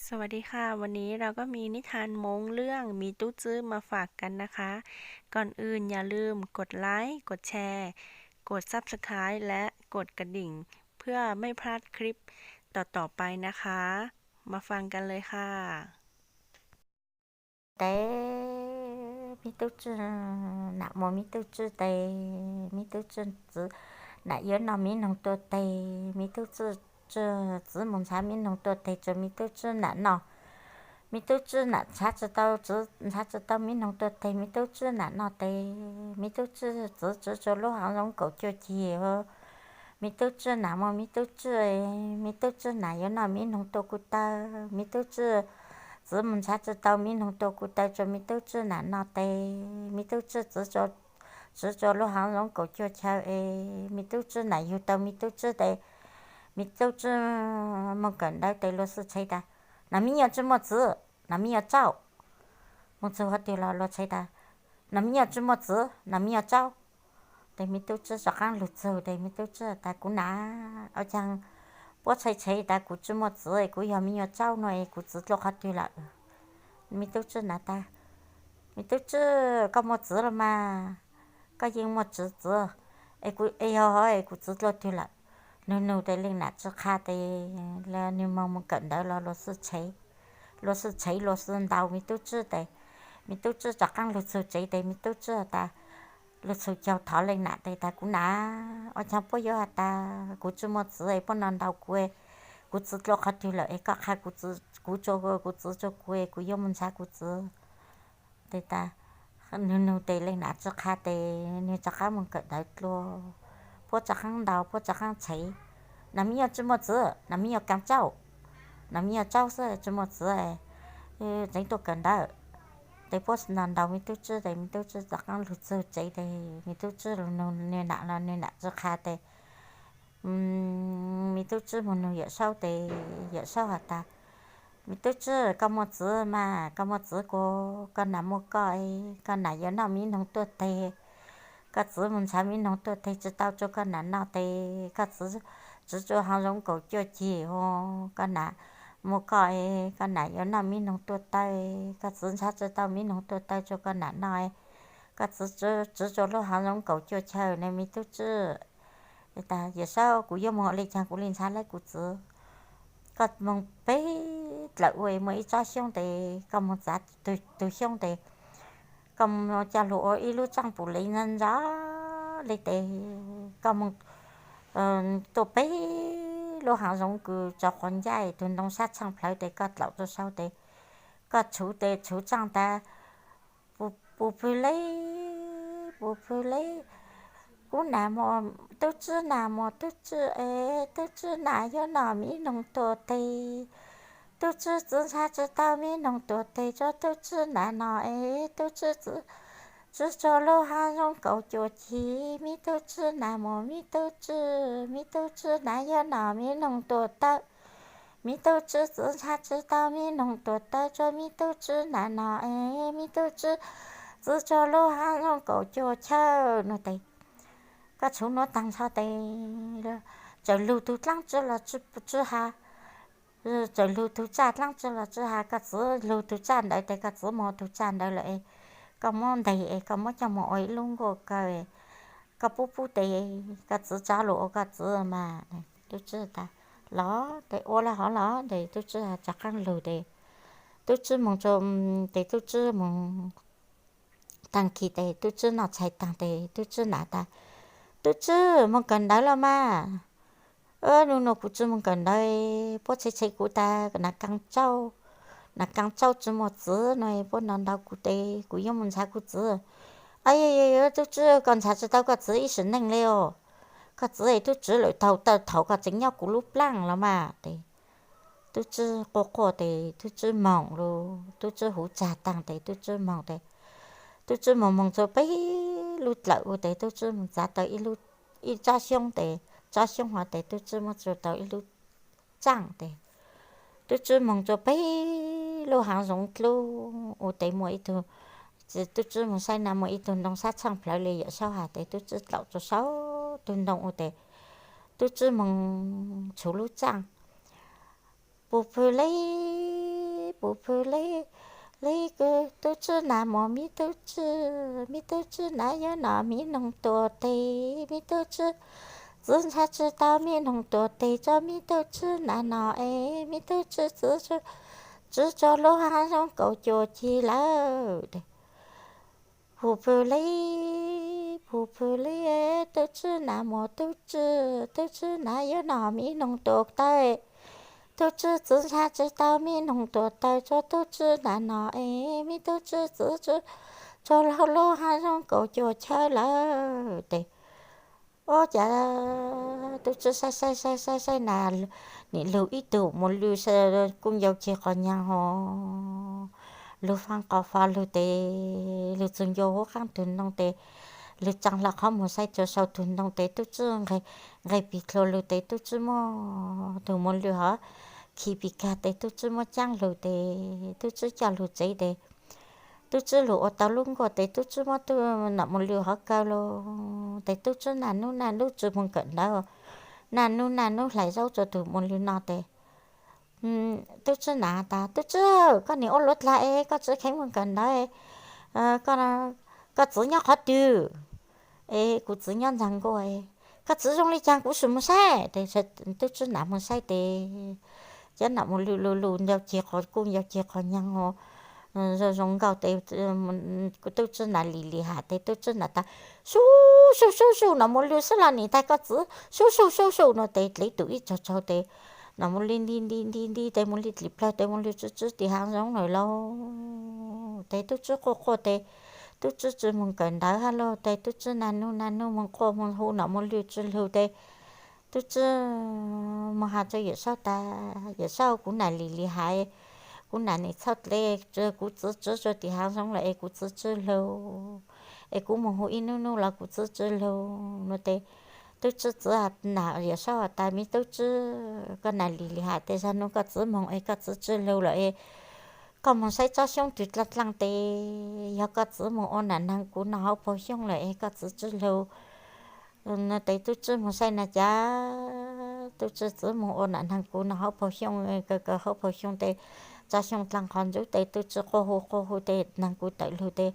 สวัสดีค่ะ วันนี้เราก็มีนิทานม้งเรื่องมีตู้จื้อมาฝากกันนะคะ ก่อนอื่นอย่าลืมกดไลค์ กดแชร์ กด Subscribe และกดกระดิ่ง เพื่อไม่พลาดคลิปต่อๆไปนะคะ มาฟังกันเลยค่ะ Tes me tub tswj nam mus me tub tswj tes, me tub tswj txiv nam yuav noj me noog tuaj teg, me tub tswj txiv mus ntshav me noog tuaj teg rau me tub tswj nam noj. Me tub tswj nam ntshav tsis tau, txiv ntshav tsis tau me noog tuaj teg, me tub tswj nam noj tes, me tub tswj txiv tsiv rau lub hav zoov kaum cuaj ceg. Me tub tswj nam mus me tub tswj, me tub tswj nam yuav noj me noog tuaj kuj taw, me tub tswj txiv mus ntshav tsis tau me noog tuaj kuj taw rau me tub tswj nam noj tes, me tub tswj txiv tsiv rau lub hav zoov kaum cuaj chaw es me tub tswj nam yug tau me tub tswj tes, me tub tswj mus kawm ntawv tes luag xwb tshev tas, nam me nyuam tsis muaj txiv, nam me nyuam tsaub. Mus txug qhov twg los luag tshev tas, nam me nyuam tsis muaj txiv, nam me nyuam tsaub. Tes me tub tswj rov qaab lug txug tes me tub tswj tas, kuv nam, ua caag puab tshev tshev tas kuv tsis muaj txiv, kuv yog me nyuam tsaub no es kuv txiv dlua qhov twg lawm? Me tub tswj nam tas, me tub tswj, koj muaj txiv los mas, koj yeej muaj txiv, txiv, es yog hov es kuv txiv dlua twg lawm? Nug nug tes leej nam tsi qha tes nwg moog mus kawm ntawv los luag xwb tshev, luag xwb tshev luag xwb ntaus me tub tswj tes, me tub tswj rov qaab lug txug tsev tes me tub tswj has tas, lug txug caug thov leej nam tes tas, kuv nam, ua caag puab yuav has tas kuv tsis muaj txiv es puab no ntaus kuv, kuv txiv dlua qhov twg lawm es koj qha kuv, kuv txiv rua kuv es kuv yuav mus ntshav kuv txiv. Tes tas, nug nug tes leej nam tsi qha tes nwg rov qaab mus kawm ntawv dlua, puab rov qaab ntaus puab rov qaab tshev, nam me nyuam tsis muaj txiv, nam me nyuam kaav tsaub, nam me nyuam tsaub xwb tsis muaj txiv, tseev tuaj kawm ntawv. Tes puab ntaus ntaus me tub tswj tes me tub tswj rov qaab lug txug tsev tes me tub tswj nug nwg nam los nwg nam tsi qha tes me tub tswj mus nug yawm saub tes yawm saub has tas, me tub tswj, koj muaj txiv mas, koj muaj txiv kuas koj nam muaj koj, koj nam yuav noj me noog tuaj teg, koj txiv mus ntshav me noog tuaj teg tsis tau rua koj nam noj tes koj txiv tsiv rua hav zoov kaum cuaj ceg, koj nam muaj koj, koj nam yuav noj me noog tuaj taw, koj txiv ntshav tsis tau me noog tuaj taw rua koj nam noj, koj txiv tsiv rua lub hav zoov kaum cuaj chaw ne me tub tswj. Yawm saub, kuv yuav moog ua le caag kuv le ntshaw lawv kuv txiv? Koj moog peb dlawm ua muaj ib tsob xyoob tes koj moog txav tug xyoob tes koj coj lug ua ib lub tsaaj pum le ntsa ntsa le tes koj moog tuaj peb lub haav zoov kws tso quav ncaj tug ntoo sab tshaaj plhawv tes koj dlaum rua saud tes koj tshuv tes tshuv tsaaj tas, pus pwg le, pus pwg le, kub nas mos, tub tswb nas mos, tub tswb es, tub tswb nas yuav noj me noog tuag teg. Tub tswb txiv ntshaw tsis tau me noog tuag teg rua tub tswb nas noj es, tub tswb txiv tsiv rua lub haav zoov kaum cuaj ceg, me tub tswb nas mos, me tub tswb, me tub tswb nas yuav noj me noog tuag tawb. Me tub tswb txiv ntshaw tsis tau me noog tuag tawb rua me tub tswb nas noj es, me tub tswb tsiv rua lub haav zoov kaum cuaj chaw no tes koj tshuv nuav taag nrho tes txawm lug tug dlaab tswb los tswb ha, txawm lug tug tsaj dlaab tswb los tswb ha, koj txiv lug tug tsaj ntawd tes koj txiv moog tug tsaj ntawd lawm es koj muab ntes es koj muab coj moog ua ib lub nkuaj kaw, koj pub pub tes koj txiv tso lug ua koj txiv mas. Tub tswb tas, los tes ua le hov los tes tub tswb rov qaab lug tes tub tswb moog rua, tes tub tswb moog taag kis tes tub tswb noj tshais taag tes tub tswb nam tas, tub tswb moog kawm ntawv los mas. Nub nua kuv tsi moog kawm ntawv, puab tshev tshev kuv tas nam kaa tsauj, nam kaa tsauj tsi muaj txiv no puab ntaus ntaus kuv tes kuv yuav moog ntshaw kuv txiv. Aw, tub tswb koj ntshaw tsi tau koj txiv ib sim neej le os, koj txiv es tub tswb lawm taug tawm thaum koj tseem nyob kuv lub plaaj los mas tes tub tswb quaj quaj tes tub tswb moog lug, tub tswb huv tsag taag tes tub tswb moog tes tub tswb moog moog txug peb lub dlawm ua tes tub tswb moog txav tau ib tsob xyoob tes tsob xyoob hov tes tub tswb muab txua tau ib lub tsaaj tes tub tswb moog rua peb lub haav zoov dlub ua tes muaj ib tug, tub tswb moog saib na muaj ib tug ntoo sab tshaaj plhawv le yawm saub has tes tub tswb dlaum rua saud tug ntoo ua tes tub tswb moog tshuv lub tsaaj, pus pwg le puv pw li, li kws tub tswb nas mus, me tub tswb, me tub tswb nas yuav nom me noog tuam tes, me tub tswb txwv ntshai tsis tau me noog tuam tes, tso me tub tswb nas nom es me tub tswb txwv tsw tso lub hav zoov kaum cuam cig lawm. Puv pw li, puv pw li, tub tswb nas mus, tub tswb, tub tswb nas yuav nom me noog tuam taw, tub tswb txwv ntshai tsis tau me noog tuam taw, tso tub tswb nas nom es me tub tswb txwv tsw tso lub hav zoov kaum cuam chaw lawm. Tes ua cas tub tswb saib saib saib saib saib na, nim lug ib tug muas lw kuj yau ceg qos nyaag ho lug faaj qos fo lug tes, lug txug ncua huv qaab tug ntoo tes, lug tsaa hlo qhov muag saib rua sau tug ntoo tes tub tswb nqeg pig dlua lug tes tub tswb muab tug muas lw hov khi pig kag tes tub tswb muab caab lug tes tub tswb coj lug tsev tes tub tswb lug ua tau lub nkuaj tes tub tswb muab tug nom muas lw hov kaw lug tes tub tswb naj nub naj nub tsw moog kawm ntawv, naj nub naj nub hlais zaub rua tug muas lw noj tes tub tswb na tas, tub tswb, koj nim ua luav dlag es koj tsw kheev moog kawm ntawv, koj txwv nyob qhov twg? Es kuv txwv nyob ntxag nkuaj. Koj txwv zoo le caag kuv sim moog saib tes tub tswb na moog saib tes cov nom muas lw lug lug yau ceg qos kuj yau ceg qos nyaag zoo zoo nkauj tes tub tswb na lim lim has tes tub tswb na tas, sub sub sub sub, nom muas lw sub los nim tas koj txwv sub sub sub sub no tes dlev tus ib tsaug tsaug tes nom muas lw nti nti nti nti tes muas lw dlim plawg tes muas lw tsw tsw tim haav zoov lawm lauj. Tes tub tswb quaj quaj tes tub tswb tsw moog kawm ntawv hab lauj tes tub tswb naj nub naj nub moog quaj moog hu nom muas lw tsw lug tes tub tswb moog has rua Yawm Saub tas, Yawm Saub, kuv nam lim lim has, kuv nam nim txhaj dlev, kuv txwv tsw tsw tim haav zoov lawm es kuv txwv tsw lug, es kuv moog hu ib nub nub los kuv txwv tsw lug no tes tub tswb txwv nam Yawm Saub has tas, me tub tswb, koj nam lim lim has tes zag nub koj txwv moog es koj txwv tsw lug lawm es koj moog saib tsob xyoob twg dlaaj dlaaj tes yog koj txwv moog ua nam neeg kuv noj hauv paug xyoob lawm es koj txwv tsw lug no tes tub tswb moog saib na cas tub tswb txwv moog ua nam neeg kuv noj hauv paug xyoob, kaw kaw hauv paug xyoob tes tsob xyoob dlaaj qhov ntsuv tes tub tswb quaj hu quaj hu tes neeg kuv tawm lug tes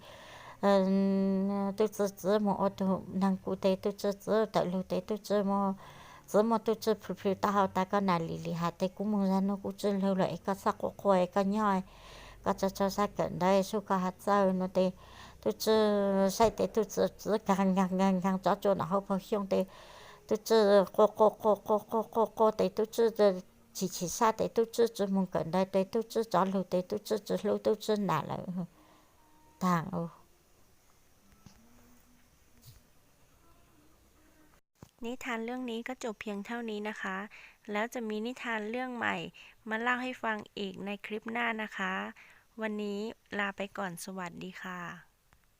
tub tswb txwv moog ua tug neeg kuv tes tub tswb txwv tawm lug tes tub tswb txwv muab tub tswb plhws plhws taub hau tas, koj nam lim lim has tes kuv moog zag nub kuv tsw lug lawm es koj txhob quaj quaj es koj nyob, koj tso tso sab kawm ntawv sub koj has txawj no tes tub tswb saib tes tub tswb txwv kaag nkaag nkaag nkaag tsov tsua noj hauv paug xyoob tes tub tswb quaj quaj quaj quaj quaj quaj quaj tes tub tswb chim chim sab tes tub tswb tsw moog kawm ntawv tes tub tswb tsov lug tes tub tswb tsw hlub tub tswb nam lawm. Taag. นิทานเรื่องนี้ก็จบเพียงเท่านี้นะคะ แล้วจะมีนิทานเรื่องใหม่มาเล่าให้ฟังอีกในคลิปหน้านะคะ วันนี้ลาไปก่อน สวัสดีค่ะ